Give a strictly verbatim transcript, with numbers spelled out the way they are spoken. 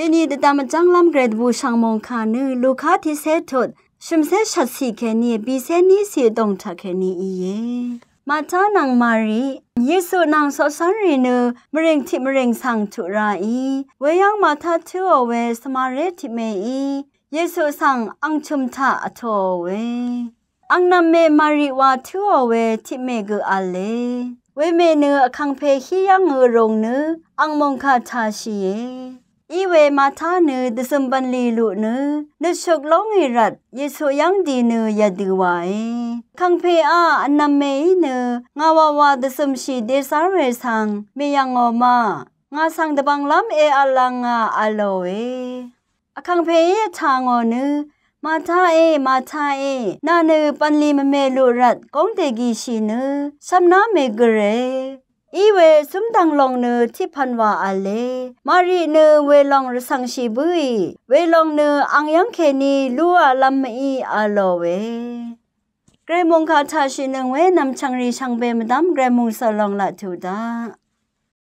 Deni dvdvm vjv́nglv́m gvray dvbù shv̀ng mòngkà nø Luka tiqcé tut shø̀mcé shvtcì kèní bìcé nícì vdòng taq kèní íe. Màtá nvng Mari, Yesu nvng coqcv́nrì nø mvrìng tiq mvrìng svng tuq raí. Weyv́ng Màtá tǿò we Svmaré tiqmèí Yesu svng ang chø̀m taq vtōò we. Ang nv̀mmè Mari wa tǿò we tiqmè gø v̄le. Wemè nø vkàngpè hí yv́ngø vrūng nø ang mòngkà tashìe. Iwe Màtá nø dvzø̀m bv̀nlì luq nø nøtshuk lóngì rvt Yesu yv́ng dì nø yvdø̄ wàe. Vkàngpèá vnv̀mmèí nø ngà wawa dvzø̀mshì dèzv́r we svng mèyv̀ngò ma, ngà svng dvbvnglv́m èv̄l lv̄ngà v̄lòe. Vkàngpèí vtà ngò nø, Màtáe, Màtáe, nà nø bv̀nlì mvmè luq rvt góng dègìshì nø shvmná mègø̀re. Iwe zúmdv̀ng lòng nø tiqpv̀n wà v̄le. Mari nø welòng rvcv̀ngshì bǿì, welòng nø ang yv́ng kèní lúà lv̄m mví v̄lòe. Gvray mòngkà taqshìnøng we nv̀mchv̀ngrì shvngbe mvdv́m gvray mòngsø̀l lòng laq tuq daq.